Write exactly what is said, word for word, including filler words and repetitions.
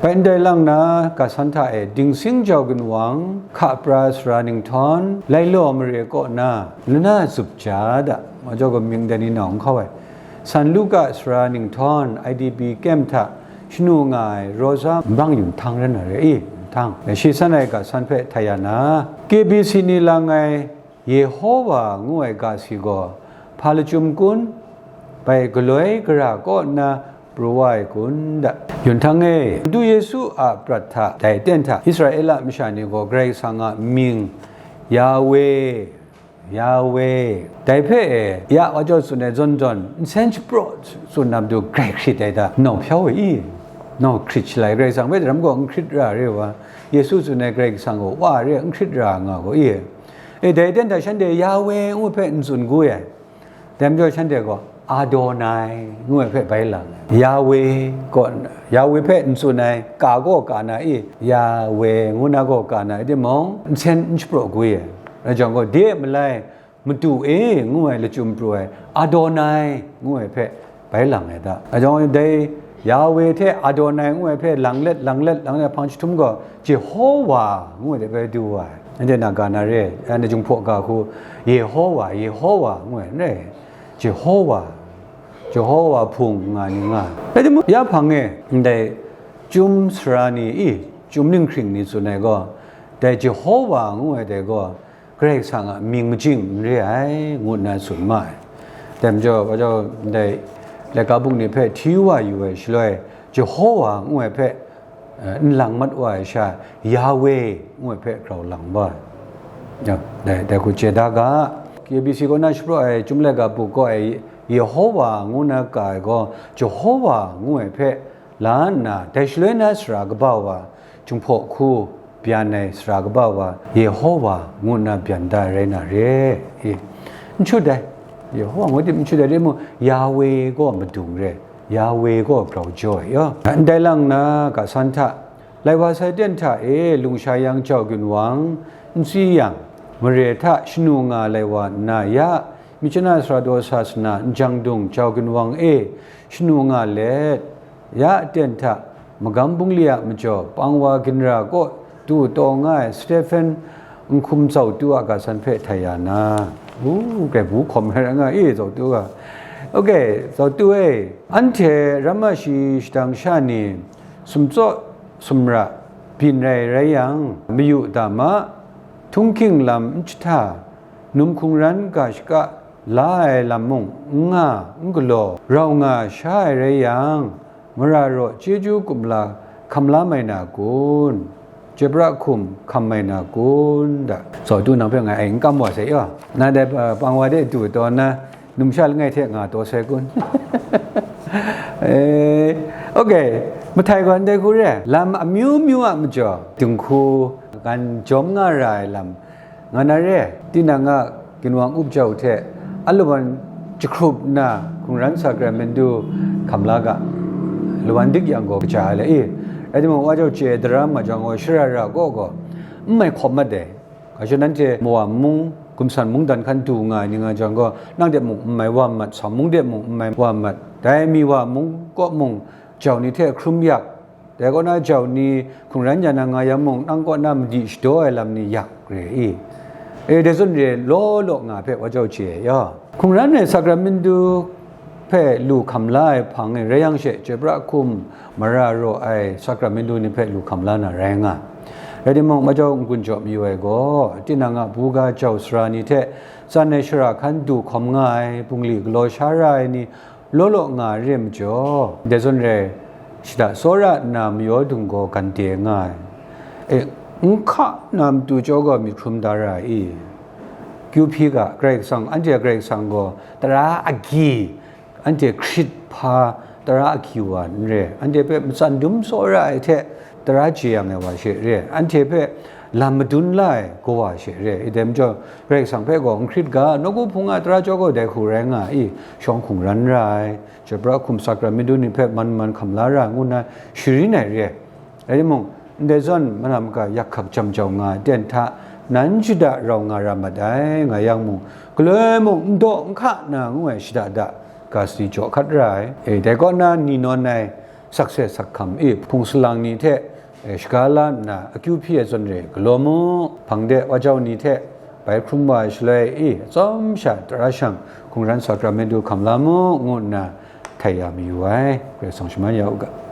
Ndai lang na, ga san hta e, Dingsing Jau Ginwang, Hka Pra Sara Ninghtawng, Lailaw Mare kaw na, Lana Zup Ja da, majaw gaw mying dai ni nau n hkau ai. San Luka Sara Ninghtawng, I D P camp hta shanu nga ai Rosa Nbang Yun Htang ran na re i, Htang. Shi san ai ga san hpe htai ya na, K B C ni lang ai Yehowa ngu ai ga si gaw, hpa lachyum kun? Bai galoi gara kaw nna pru wa ai kun da. Yun Htang e, Madu Yesu a prat hta, dai aten hta Israela masha ni gaw Karai Kasang a mying, Yawe, Yawe, dai hpe e, ya wa jaw tsun ai zawn zawn, nsen shapraw tsun na matu grai hkrit ai da, nau hpyau ai i? Nau hkrit shalai, Karai Kasang hpe daram gaw n hkrit ra re wa, Yesu tsun ai Karai Kasang gaw wa re n hkrit ra nga gaw i? E, dai aten hta shanhte Yawe ngu hpe n tsun gu ai. Dai majaw shanhte gaw Adonai ngu ai hpe bai lang ai. Yawe kaw, Yawe hpe n tsun ai, ka gaw ka na i, Yawe ngu na gaw ka na i timung, nsen n shapraw gwi ai. Rai jang gaw, de malai, Madu e ngu ai lachyum pru ai, Adonai ngu ai hpe bai lang ai da. Rai jang gaw, dai Yawe hte Adonai ngu ai hpe lang let, lang let, lang let hpang jahtum gaw, Jehowa ngu ai de bai du wa ai. Anhte na ga na re, anhte Jinghpaw ga hku, Yehowa, Yehowa ngu ai n rai. Jehowa, Jehowa hpung nga ni nga ai. Rai timung, ya hpang e ndai chyum sara ni i, chyum ninghkring ni tsun ai gaw, dai Jehowa ngu ai dai gaw, Karai Kasang a mying majing n re ai, ngu nna tsun ma ai. Dai majaw, wa jaw ndai laika buk ni hpe hti wa yu ai shaloi, Jehowa ngu ai hpe, eh, n lang mat wa ai sha, Yawe ngu ai hpe grau lang wa ai. Ya, dai, dai hku chye da ga, K B C kaw na shapraw ai Chyum Laika Buk kaw ai Yehowa ngu na ka ai gaw, Jehowa ngu ai hpe la nna, dai shaloi na sara kaba wa, Jinghpaw hku byan ai sara kaba wa, Yehowa ngu nna byan da ai rai na re. E, n shut ai. Yehowa ngu tim n shut ai, rai mung, Yawe gaw madung re. Yawe gaw grau jaw ai yaw. Ndai lang na, ga san hta, lai wa sai ten hta e, lungsha yang jau ginwang, n si yang, mare hta shanu nga lai wa nna ya, Myitkyina sara daw sa sana, njang dung jau ginwang e, shanu nga let, ya aten hta, magam bungli a majaw, pang wa ginra kaw du taw nga ai Stephen, Nhkum Zautu a ga san hpe htai ya na, u, grai bu hkawm ai ra nga i, Zautu a. Ok, Zautu e, anhte ram a shi shadang sha ni, sumtsaw sumra byin rai rai yang, mayu da ma, htunghking lam n jahta, num hkungran ga shaka la ai lam mung n nga, n galaw, rau nga sha ai rai yang, mara raw chyeju kumla hkam la mai na kun? Chyoi pra hkum hkam mai na kun? Da. Zautu nang hpe ngai ai n kam wa sai yaw. Na dai, uh, pang wa de du taw nna, numsha langai hte nga taw sai kun? Eh, ok, mahtai gaw ndai hku re, lam amyu myu a majaw, dinghku, gan jawm nga ra ai lam, nga na re, tinang a ginwang up jau hte, alawan jahkrup nna hkungran sakramentu hkam la ga, lawan dik yang gaw kaja ai le i, rai timung, wa jau chye daram ma jang gaw, shara ra gaw gaw, n mai hkawm mat ai. Gaja nanhte mawa mung, gumsan mungdan hkan du nga ai ni nga jang gaw, nang de mung n mai wa mat, sa mung de mung n mai wa mat, dai mi wa mung kaw mung, jau ni hte hkrum yak, dai kaw na jau ni hkungran ya na nga yang mung, nang kaw na madi shadaw ai lam ni yak re i? E, dai zawn re law law nga hpe wa jau chye ai yaw. Hkungran ai sakramentu hpe lu hkam la ai hpang e rai yang she, chyoi pra hkum mara raw ai sakramentu ni hpe lu hkam la na rai nga. Rai timung, majau n-gun jaw mayu ai gaw, tinang a buga jau sara ni hte tsan ai shara hkan du hkawm nga ai, bungli galaw sha ra ai ni, law law nga re majaw, dai zawn rai, shada tsawra nna mayaw dung gaw gande nga ai. E, n hka na matu chyawm gaw myit hkrum da ra i? Kyu hpyi ga, Karai Kasang, anhte a Karai Kasang gaw tara agyi, anhte hkrit hpa tara agyi wa n re, anhte hpe matsan dum tsawra ai hte tara jeyang ai wa she re, anhte hpe lam madun la ai kawa she re, i dai majaw, Karai Kasang hpe gaw n hkrit ga, nawku hpung a tara chyawm gaw dai hku rai nga i, shawng hkungran ra ai, chyoi pra hkum sakramentu ni hpe man man hkam la ra ai ngu nna sharin ai re. Rai timung, ndai zawn, mana maka yak hkak jam jau nga ai ten hta, nan shada rau nga ra mat ai, nga yang mung, galoi mung n daw n hka na ngu ai shada da, ga sadi jaw hkat ra ai. E, dai kaw na ni nawn ai, sakse sakhkam i hpung salang ni hte, eh, shaga la nna akyu hpyi ai zawn re galaw mu, hpang de wa jau ni hte bai hkrum wa ai shaloi i atsawm sha tara shang hkungran sakramyit du hkam la mu, ngu nna htai ya mayu ai. Karai Kasang shaman ya u ga.